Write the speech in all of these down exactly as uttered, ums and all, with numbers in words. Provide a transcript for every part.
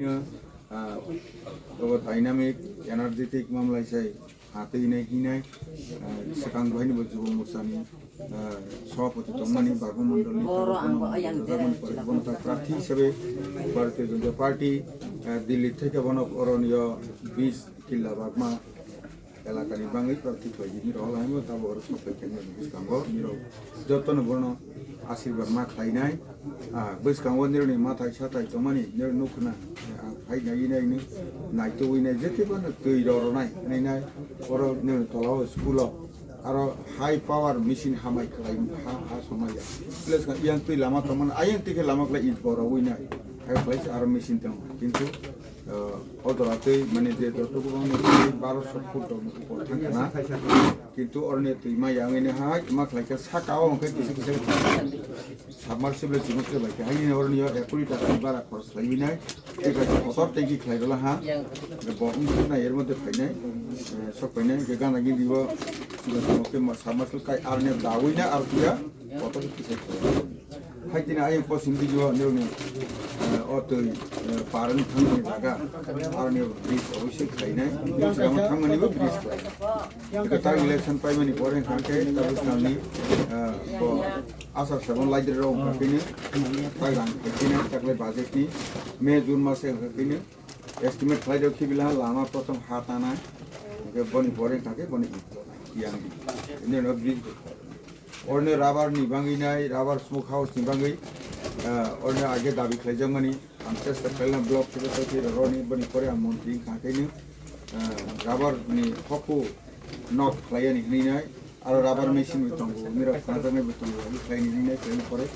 Ah, obo dynamic, energetic mamlai sai, hatwi hinai hinai, ah, swkang bahini bo Jubo Morchani, ah, Sabhapati tongmani, Bagma Mondolni, Boro ang bo ayang dera bono chwla prarthi hisabe Bharatiya Janata Party, ah, Delhi theke bono oroni o bis killa Bagma elakani bangwi prarthi khlaidi, nirok holaimo tabok oro sok phai khe nirok bwskango nirok jotono bono asirwad ma khlainai. Ah, bwskango nirokni mathai sathai tongmani nirok nukhna, ah, phai nai nai nai naitugwi nai jekhe bono twi rorwnai hinwi nai oro nirokni tola o school o aro high power machine hamai khlai ha ha somai ya. Plus yang twi lama tongmani ayang twi khe lama khlai it borogwi nai hai khlai se aro machine tongo kintu Ah, o jora tei mane je joto kwbangma tei barosho foot rokni upor thang kana. Kintu oroni twi ma yangwi ni hai ma khlai khe saka o hwnkhe kisa kisa submersible chumuk se bai khe haini oroni o ek koti taka ni bara khorch khlaiwi nai. Tei kaisa kotor tanki khlai rwla ha. Bo wngkha na er moddhe phainai, eh, sok phainai hwnkhe gana gini o submersible kai aroni dawi na aro kiya kotor kisa khlai. Hai tini ayang posim video nirokni, eh, o twi, eh, parani thangmani jaga, aroni bridge oboisoi khlainai. Bridge rama thangmani bo bridge khlai. Eka tak election paimani pore hwnkha khe tabuk salni, eh, bo asar sabon laidri rok hwnkha khe ni tak rang khaikhe ni taklai budget ni May June mas hwnkha khe ni estimate khlai rok khibi laha lama prothom ha tanai. Hwnkhe boni pore hwnkha khe boni yang di. Ini no bridge. Oroni rubber ni bangwi nai, rubber smoke house ni bangwi, ah, oroni age dabi khlaijakmani, ang chesta khlaina block secretary roni boni pore ang montri wngkha khaino, ah, rubber ni hoku nok khlaiyani hinwi nai, aro rubber machine bo tongo, mirok khnajaknai bo tongo, hinwi khlaini hinwi nai, khlaini pore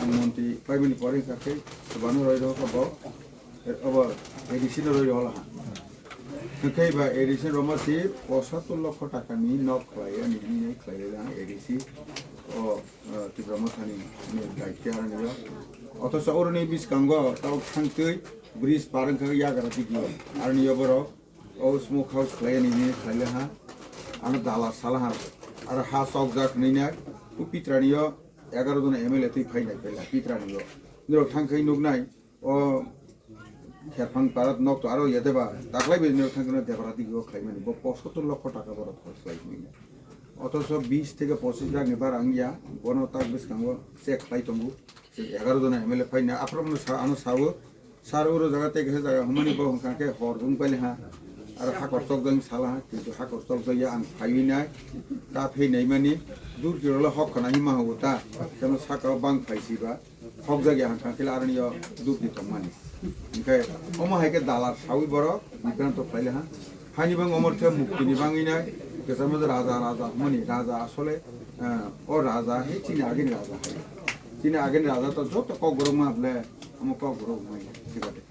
ang montri paimani pore wngkha khe, bano roi rokha bo, eh, obo A D C no roi rohla ha. Hwnkhe ba A D C roma si pochattor lokho takani nok khlai ani hinwi khlai le ang A D C o, o, Tipra Mothani ni daitya aroni o. Othocho oroni bwskango tabuk thangtwi bridge par wngkha yagra digio. Aroni o borok o smoke house khlai ani hinwi khlai le ha. Ano dala sala ha. Aro ha chokjak hinwi nai. O Pitrani o egaroh jona M L A twi phai nai phai la Pitrani o. Norok thangkhai nuknai. O Kherphang parat nok to aro yadeba taklai bai nirok thangkhe no debra digi o khlaimani bo pochattor lokho taka borok khorch khlaimani. Othocho bis theke pochis lakh ni bara wngya, bono tak bwskango check khlai tongo. Egaroh jona M L A phaina aphuru sa ano sao, sir oro jaga tei kaisa jaga hwnmani bo hwnkha khe hor wng paili ha. Aro hakor chokjak sala ha, kintu hakor chokjakya ang phaiwi nai, ta phei naimani, dur kirolo hok khna hima hugo ta, tamo saka o bang phai siba. Hokjak ya hwnkha khe aroni o duk di tongmani. Hwnkhe omo hai khe dalar sawi borok bibranto khlai le ha. Haini bang omor khe mukti ni bangwi nai kwchangma raja raja hwnmani raja asole, eh, o raja he chini agini raja hai. Chini agini raja to joto kok borok ma ble omo kok borok mai thik ase.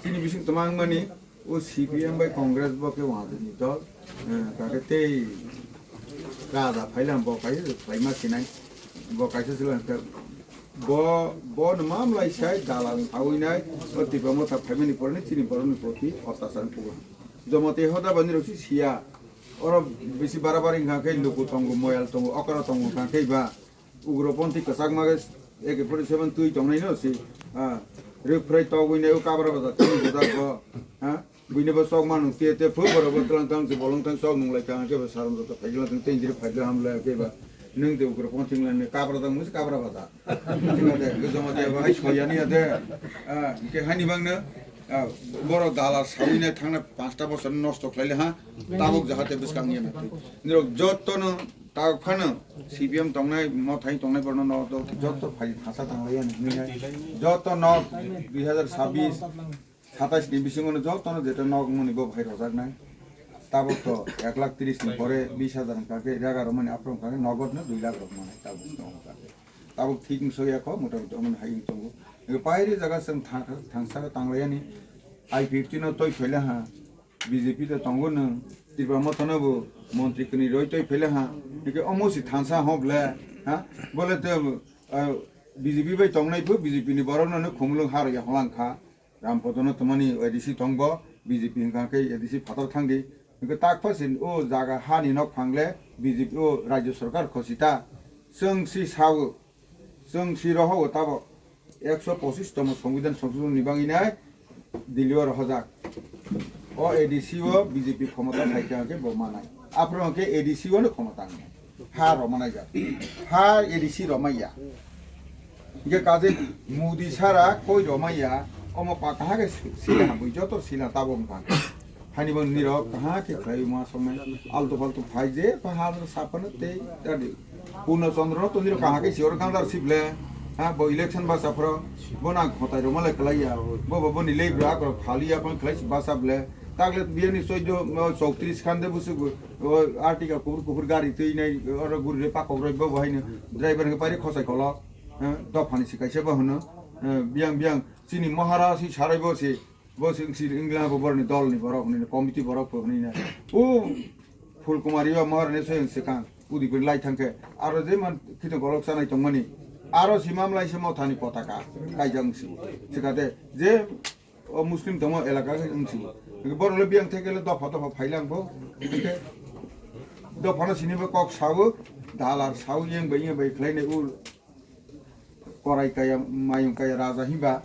Chini bising tongma wngmani O C P M bai Congress bo khe wngjakni dol, eh, kakhe tei raja phailam bo kaisa se phaima sinai, bo kaisa se lang khe bo, bo no mamlai sai dalal sawi nai, o Tipra Motha phaimani poroni chini borokni proti otyachar wngkha. Jomoti hoda bani rok si siya, oro bisi barabari wngkha khe luku tongo, moyal tongo, okra tongo wngkha khe ba, Ugroponthi kwchakma khe A K forty seven twi tongnai no si, ah, rwphrai togwi nai o kabra bajak tini bujak bo, ha? Buino bo chokma nung tiya tiya phuru borok bo tlang tlang si bolong tang chok nung lai kha hwnkhe bo sarom joto phaikhe lang tei jiri phaikhe hamlai khe ba nwng de ugroponthi wng lai kabra tang musi kabra bajak. Joma de, joma de, bo hai soyani ya de, ah, hwnkhe haini bangno, ah, borok dalar sawi nai thangna panchta bosor nosto khlai le ha, tabuk jahate bwskang ya na. Nirok joto no Tabuk phano C P M tongnai, Mothani tongnai borokno nok dol joto phai thangsa tanglaiya hinwi nai. Joto nok dui hazar sabbish, satais ni bisingo no joto no jeta nok muni bo phai rojaknai. Tabuk to ek lakh tris ni pore bis hazar wngkha khe, rega rok mani aphuru wngkha khe nogot no dui lakh rok manai tabuk no wngkha khe. Tabuk thik wng sokya kho, mota moti omo hai wng tongo. Ego pairi jaga chwng thang-, thangsa tanglaiya ni I fifty no toi phaila ha. B J P to tongo nwng, Tripura Motha no bo montri kwnwi roi toi phaila ha, hwnkhe omo si thansa ho ble, ha? Bole te, ah, B J P bai tongnai phu B J P ni borok no khumulwng ha rwya holang kha, Rampodo no tongmani A D C tong bo, B J P hwnkha khe A D C phatar thang di, hwnkhe tak pha sin o jaga ha ni nok phang le B J P o Rajya Sarkar khosi ta, chwng si sao. Chwng si rohogo tabok ekso pochis tomo Songbidan Songsodhon ni bagwi nai Delhi o rohojak. O A D C o B J P khomota phaikha hwnkhe bo manai. Aphuru hwnkhe A D C o no khomota wngnai. Ha romanaijak. Ha A D C romaiya. Hwnkhe kaje Modi sara koi romaiya. Omo pa kaha khe sila bui joto sila tabok wngkha. Hani bo nirok kaha khe khlai ma songnai. Altu faltu phai je pa ha saphano tei tadi. Purno Chandra no tongni rok kaham khe si oro gandar sible. Ha, bo election basa phro. Bo nang khotai roma le kalai ya. Bo bo boni le bra ko phali ya pon kalai si basa ble. Tagle biyani soido chowtris khan de busu. O Artiga kubur kubur gari twi nai oro guri re pakok roi bo bo haino. Driver ke pari khosai kolo. Ha, dophani si kaisa bo hono. Ha, biyang biyang chini Maharaj si sarai bo si. Bo si si ingla bo borni dol ni borok ni committee borok bo ni na. O Phulkumari o Maharani soyang sikang udi puri lai thangkhe aro je man khito golok sanai tongmani aro si mamlai se mothani potaka kaijang si sikate je o Muslim tongma elaka wng si borok le biyang thekele dopha dopha phailang bo hingke dophano sini bo kok sawo dalar sawo yeng bai yeng bai khlai ne u korai kaya mayung kaya raja hinba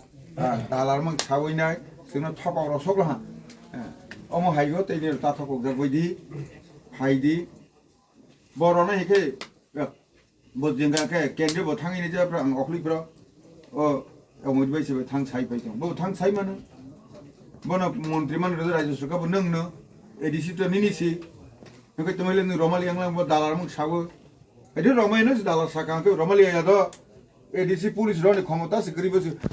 dalar mang sawi nai sino thokok rosok laha omo haigo tei ni ta thokok jagoi di hai di borok no hike bo jengga khe kendri bo thangwi ni jabra ang okli pro o omoi bai se thang sai pai tong bo thang sai mano bono montri man rajya saka bo nang no A D C to nini si nang kai tumai le romali yang lang bo dalar mang sawo Ede romai no dala saka ke romali ya do A D C police roni khomota se gari basi